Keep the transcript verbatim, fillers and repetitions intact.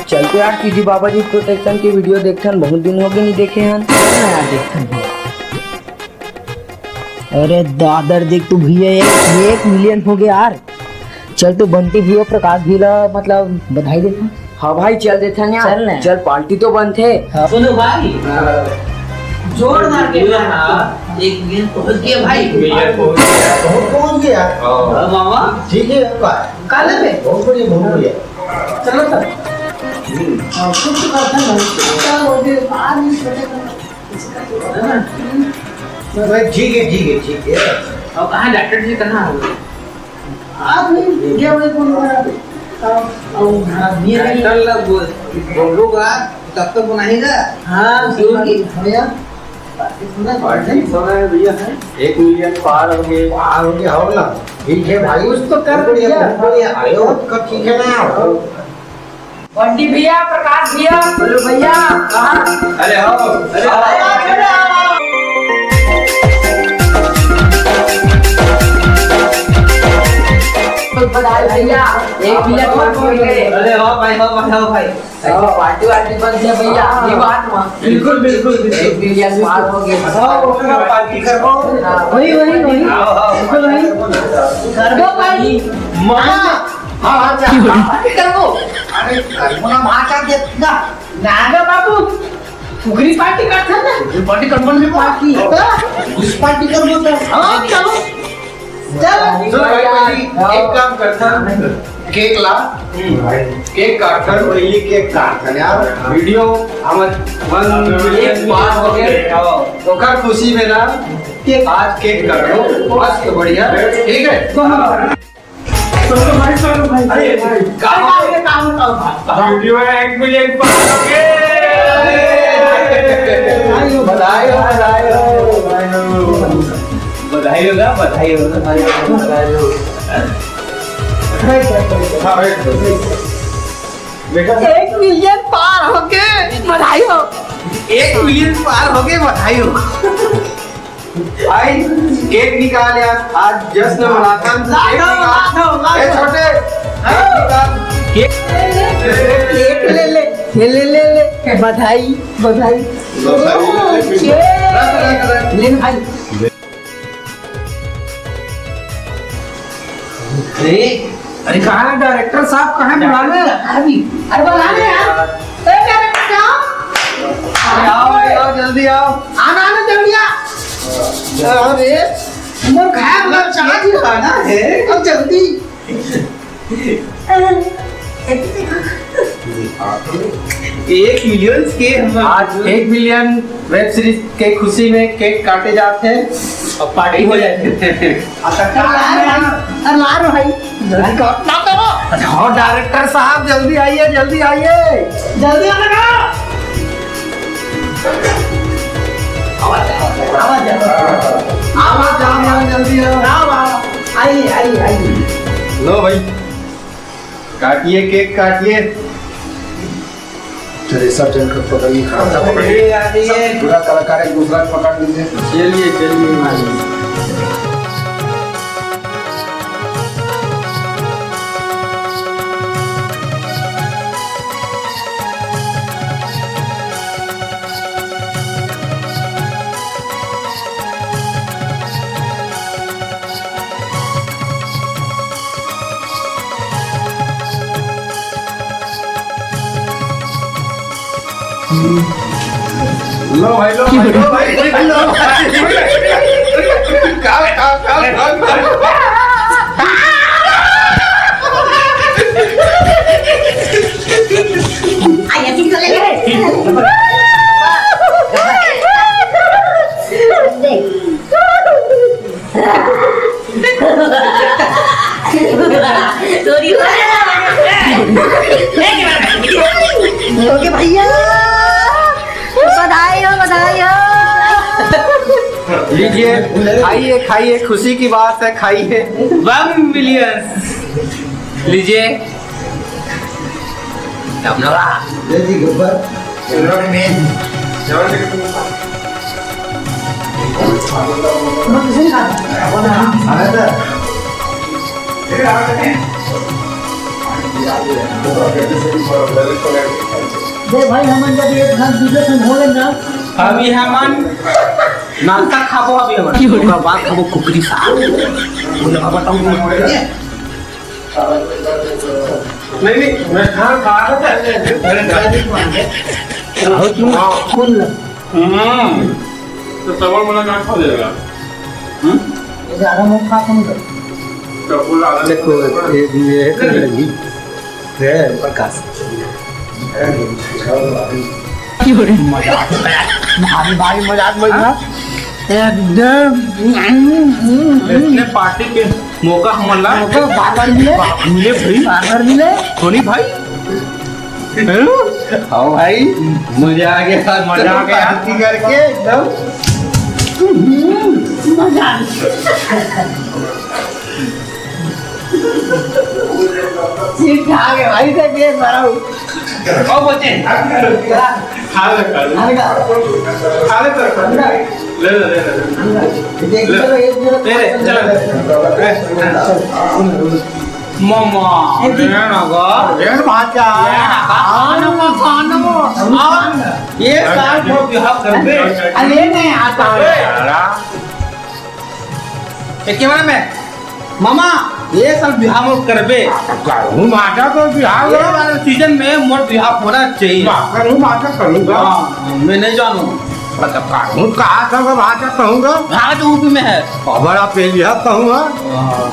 चल तो यार, टीटी बाबा जी प्रोटेक्शन के वीडियो देखथन, बहुत दिन हो गए नहीं देखे हन। हाँ यार, देखथन। अरे दादर देख तू भैया, एक, एक मिलियन हो गया यार। चल तो बंटी भैया, प्रकाश भैया ला, मतलब, बधाई देथन। हाँ भाई, चल देथन यार। चल ना। चल, पार्टी तो बनथे। हाँ। सुनो भाई, जोरदार के हाँ, एक मिलियन पहुंच गया भाई। मिलियन पहुंच गया। बहुत पहुंच गया। हाँ। हाँ, मामा। ठीक है, अब काले पे? बहुत बढ़िया, बहुत बढ़िया। चलो तब। हम्म। हाँ, कुछ तो करता नहीं। चलो, वो भी बाद में सोचेगा। है ना? भाई, ठीक है, ठीक है, ठीक है। अब कहाँ डॉक्टर जी, कहाँ हो? आप नहीं, क्या भाई, कौन बोल रहा है? अब, अब, हाँ, ये नहीं। डॉक्टर लोग बोल-, बोलूंगा, तब तो बनाएगा। हाँ, सुनो कि भैया, पार्टी सुना, पार्टी सुना है भैया, है? एक मिलियन पार हो गए। पार हो गया, हो ना? ठीक है भाई। कुछ तो कर बढ़िया, दिया। बढ़िया। अरे, वो तो ठीक है ना? बंटी भैया, प्रकाश भैया, बोलो भैया, कहाँ? अरे, आओ, अरे, आओ। आओ, आओ, आओ। बधाई भैया, एक मिलियन पार हो गए। अरे, वाह भाई, वाह भाई, वाह भाई। ऐसे पार्टी वार्टी बन जाए भैया, हाँ। ये बात मान। बिल्कुल, बिल्कुल, बिल्कुल। एक मिलियन पार हो गए। हाँ, वो अपना पार्टी करो। हाँ। वही, वही, वही। हाँ, हाँ। बिल्कुल वही। कर दो पार्टी। माँ। हाँ, हाँ, जा। पार्टी करो। अरे, करो ना, माँ, जा दे ना। नागा बाबू, कुकरी पार्टी करथन ना। कुकरी पार्टी करबो ना, पार्टी। हाँ। उस पार्टी करबो तो। हाँ, चलो। चलो। सुन भाई, पहली एक काम करथन, केक ला, केक काटथन, पहली केक काटथन यार। वीडियो हमर वन मिलियन पार हो गए, ओकर खुशी में ना आज केक काट लो, मस्त बढ़िया, ठीक है? सुनो भाई, सुनो भाई। अरे भाई, काम है, काम है, काम है। वीडियो में एक मिलियन पार हो गए। बधाई हो, बधाई हो। बधाई हो ना, बधाई हो ना, बधाई हो। हाँ, बैठ, बैठ। बेटा। एक मिलियन पार हो गए, बधाई हो। एक मिलियन पार हो गए, बधाई हो। भाई, केक निकाल यार, आज जश्न मनाथन। ला केक दो, निकाल। ला दो, ला ए, दो। छोटे, केक निकाल। केक। केक ले ले, ले, ले, ले, ले। बधाई, बधाई। बधाई। ओ, cheers। रख, रख, रख। ले भाई। अरे, अरे, कहाँ है डायरेक्टर साहब? कहाँ है? बुला लो यार। अरे, अरे, बुला लो यार। ए, डायरेक्टर साहब। अरे, आओ भाई, आओ, जल्दी आओ। आना, आना, जल्दी आ। अरे, मोर खाया वाला चाय भी लाना है। अब जल्दी। एक मिलियन के हम आज एक मिलियन वेब सीरीज के खुशी में केक काटे जाते हैं और पार्टी हो जाती है। अच्छा, अरे ला रे भाई, अरे ला रे भाई, जल्दी काट ना करो। अच्छा, और डायरेक्टर साहब जल्दी आइए, जल्दी आइए। जल्दी आना करो। आवाज, आवाज, आवाज, आवाज, आवाज, जल्दी आओ। आओ, आओ। आइए, आइए, आइए। लो भाई। काटिए, केक काटिए। चलिए, सब जन को पकड़िए, खड़ा सब पकड़िए। ये आ गई है। पूरा कलाकार एक दूसरा को पकड़ लीजिए। चलिए, चलिए। लो भाई, लो भाई, लो भाई, लो भाई। खाओ, खाओ, खाओ, खाओ, खाओ। Sorry। ओके भैया, बधाई हो, बधाई हो। लीजिए, खाइए, खाइए, खुशी की बात है, खाइए। वन मिलियन। लीजिए। जय जी गब्बर। दे भाई, हमन जब एक घास दूसरे संग हो लेन ना। अभी हमन नाश्ता खाबो, अभी हमन। ओकर बाद खाबो कुकरी साग। नहीं, नहीं, मैं खाना खा रहा था। अरे, नहीं, नहीं, नहीं। हम्म। तो सबर मुलाकात हो जाएगा। हम्म? ज्यादा मुख खा कम कर। तो बोला, देखो, ये, ये है तो लगी। ये प्रकाश। मजाक, भारी, भारी मजाक भाई ना। एकदम। इतने पार्टी के मौका हमन ला मौका बार-बार मिले। मिले भाई। बार-बार मिले। धोनी भाई। हेलो। हाँ भाई, मजा आ गया। मजा आ गया। पार्टी करके एकदम। हम्म, मजा आ गया। ठीक ठाक है भाई, देख ये भरा हूँ। ओ बच्चे। खा ले, खा ले। खा ले। खा ले, खा ले। ले ले, ले ले। देख ले। चलो, एक मिनट। ले ले, चल। ए, मामा, ए, देख। ये ना गा। ये भाचा। ये ना गा। खाना, खाना। और ये साल को बिहाव कर दे। अरे नहीं आता। ए, यारा। ए, कैमरा मैन, मामा, ये साल बिहाव मोर करबे। कहूँ भाचा तो बिहाव ये वाले सीजन में मोर बिहाव होना चाहिए। वाह, कहूँ भाचा कहूँगा। हाँ, मैं नहीं जानू। अच्छा, कहूँ कहाँ था वो भाचा कहूँगा? भाग तो यूपी में है। और बड़ा पेलिया कहूँगा। हाँ।